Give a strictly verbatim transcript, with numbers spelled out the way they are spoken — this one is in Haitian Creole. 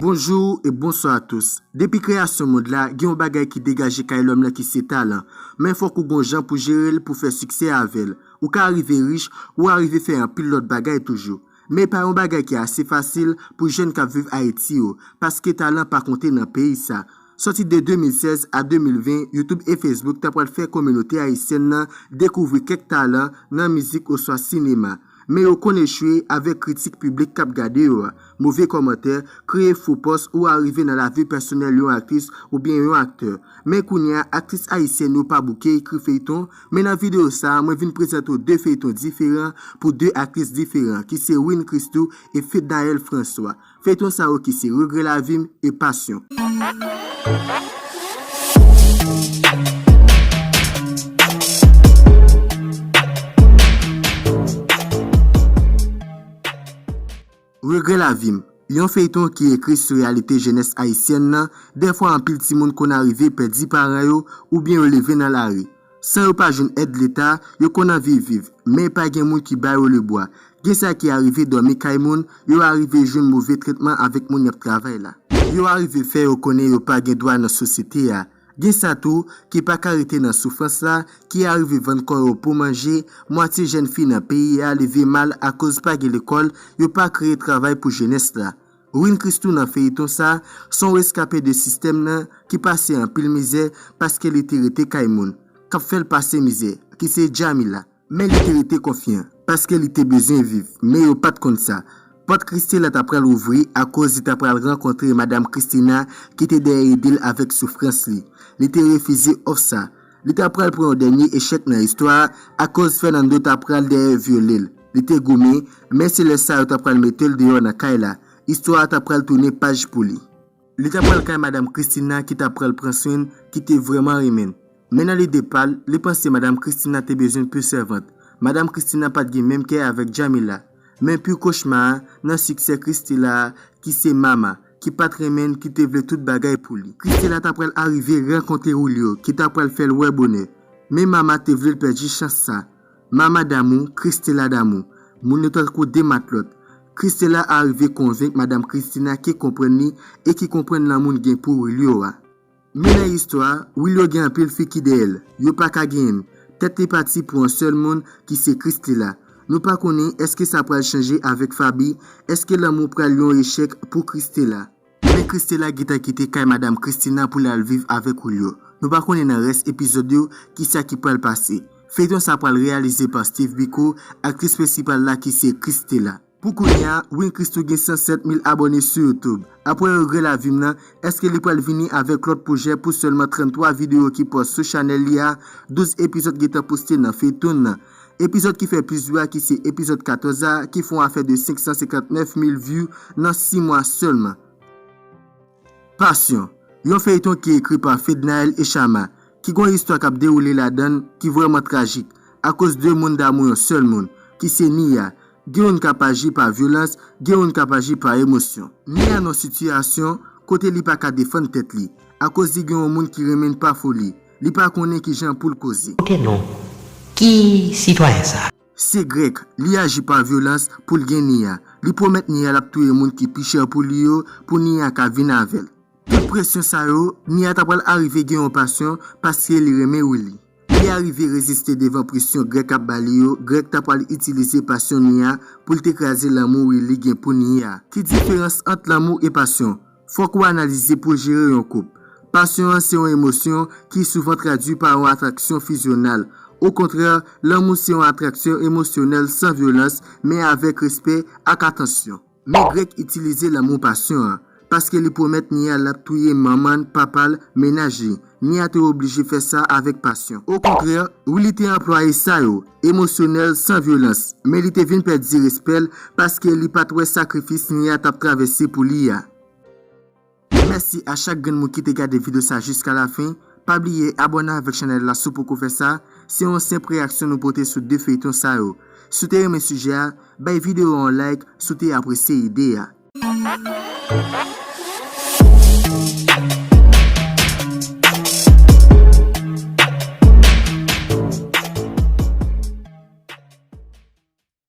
Bonjou e bonswa a tous. Depi kreyasyon mond la, gen yon bagay ki degaje kay lòm nan ki se talan. Men fòk ou gon jan pou jere l pou fè siksè avè l. Ou ka rive rich, ou a rive fè anpil lòt bagay toujou. Men pa yon bagay ki ase fasil pou jèn k ap viv Ayiti yo, paske talan pa konte nan peyi sa. Sòti de de mil sèz a de mil ven, YouTube e Facebook ta pral fè kominote ayisyèn nan dekouvri kèk talan nan mizik oswa sinema. Men yo konn echwe avèk kritik piblik k ap gade yo a, move kòmantè, kreye fo pòs ou a rive nan lavi pèsonèl yon aktris oubyen yon aktè. Men kounye a, aktris ayisyèn yo pa bouke ekri feyton, men nan videyo sa a, mwen vin prezante w de feyton diferan pou de aktris diferan, ki se Win Christou e Fednaelle François. Feyton sa yo ki se Regrè Lavi m e Passion. Regrè Lavi m, yon feyton ki ekri sou reyalite jenès ayisyèn nan. Dèfwa anpil timoun konn arive pèdi paran yo oubyen yo leve nan lari. San yo pa jwenn èd Leta, yo konn anvi viv, men pa gen moun ki ba yo lebwa. Gen sa ki arive dòmi kay moun, yo arive jwenn move tretman avèk moun y ap travay la. Yo arive fè yo konnen yo pa gen dwa nan sosyete a. Gen sa tou ki pa ka rete nan soufrans la, ki arive vann kò yo pou manje, mwatye jèn fi nan peyi a leve mal akoz pa gen lekòl, yo pa kreye travay pou jenès la. Win Christou nan feyton sa, se yon reskape de sistèm nan ki pase anpil mizè paske li te rete kay moun k ap fè l pase mizè, ki se Jamila. Men li te rete konfyan, paske li te bezwen viv, men yo pa t konn sa. Pòt Christela ta pral ouvri akoz li ta pral rankontre madanm Christina ki te dèyè ede l avèk soufrans li. Li te refize òf sa. Li ta pral pran yon dènye echèk nan istwa a, akoz Fernando ta pral dèyè vyole l. Li te goumen, men se lè sa yo ta pral mete l deyò nan kay la. Istwa a ta pral tounen paj pou li. Li ta pral kay madanm Christina ki ta pral pran swen l, ki te vrèman renmen l. Men nan lide pa l, li panse madanm Christina te bezwen plis sèvant. Madanm Christina pa t gen menm kè avèk Jamila. Men pi kochma a, nan siksè Christela a, ki se Mama, ki pa t renmen l, ki te vle tout bagay pou li. Christela ta pral arive rankontre Julio, ki ta pral fè l wè bonè. Men Mama te vle l pèdi chans sa. Mama damou, Christela damou. Moun yo tankou de matlòt. Christela arive konvenk madanm Christina ki konprann li e ki konprann lanmou l gen pou Julio a. Men nan istwa a, Julio gen anpil fi ki dèyè l. Yo pa ka genyen l. Tèt li pati pou yon sèl moun ki se Christela. Nou pa konnen èske sa pral chanje avèk Fabi, èske lanmou pral yon echèk pou Christela. Men Christela gentan kite kay madanm Christina pou l al viv avèk Julio. Nou pa konnen nan rès epizòd yo kisa ki pral pase. Feyton sa pral reyalize pa Steve Biko, aktris prensipal la ki se Christela. Pou kounye a, Win Christou gen san sèt mil abòne sou YouTube. Apre Regrè Lavi m nan, èske li pral vini avèk lòt pwojè pou sèlman tranntwa videyo ki pòs sou chanèl li a? Douz epizòd gentan poste nan feyton nan. Epizòd ki fè plis vi a ki se epizòd katòz a, ki fè yon afè de senk san senkant nèf mil vi nan sis mwa sèlman. Passion, yon feyton ki ekri pa Fednaelle Echama, ki gon istwa k ap dewoule ladan l ki vrèman trajik, akoz de moun damou yon sèl moun, ki se Nia. Gen youn k ap aji pa vyolans, gen youn k ap aji pa emosyon. Nia nan yon sitiyasyon kote li pa ka defann tèt li, akoz li gen yon moun ki renmen l pa foli, li pa konnen kijan pou l koze. Kote nou? Ki sitwayen sa? Se Greg, li aji pa vyolans pou l gen Nia. Li pwomèt Nia l ap touye moun ki pi chè pou li yo, pou Nia ka vin avè l. Tout presyon sa yo, Nia ta pral arive gen yon pasyon paske li renmen Willy. Li arive reziste devan presyon Greg ap ba li yo, Greg ta pral itilize pasyon Nia pou l te kraze lanmou Willy gen pou Nia. Ki diferans ant lanmou e pasyon? Fòk ou analize pou jere yon koup. Pasyon an se yon emosyon ki souvan tradui pa yon atraksyon fizyonal. Okontrè, lanmou se yon atraksyon emosyonèl san vyolans, men avèk respè ak atansyon. Men Greg itilize lanmou pasyon an, paske li pwomèt Nia l ap touye manman l, papa l, mennaj li. Nia te oblije fè sa avèk pasyon. Okontrè, Willy te anplwaye sa yo, emosyonèl, san vyolans, men li te vin pèdi respè l paske li pa t wè sakrifis Nia t ap travèse pou li a. Mèsi a chak grenn moun ki te gade videyo sa jiska lafen. Pa bliye abòne avèk chanèl la si w poko fè sa. Se yon senp reyaksyon nou pote sou de feyton sa yo. Si w te renmen sijè a, bay videyo a yon like si w te apresye ide a.